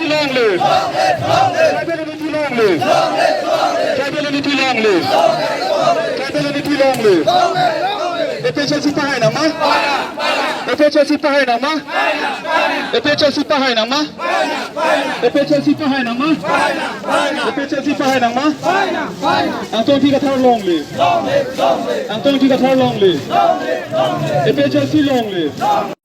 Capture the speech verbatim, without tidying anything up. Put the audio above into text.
Long live! Tribal unity long live! Tribal unity long live! Tribal unity long live! Tribal unity long live! A P H L C pahai nangma? A P H L C pahai nangma? A P H L C pahai nangma? A P H L C pahai nangma? A P H L C pahai nangma? Angtong Ingti Kathar long live! Angtong Ingti Kathar long live! A P H L C long live!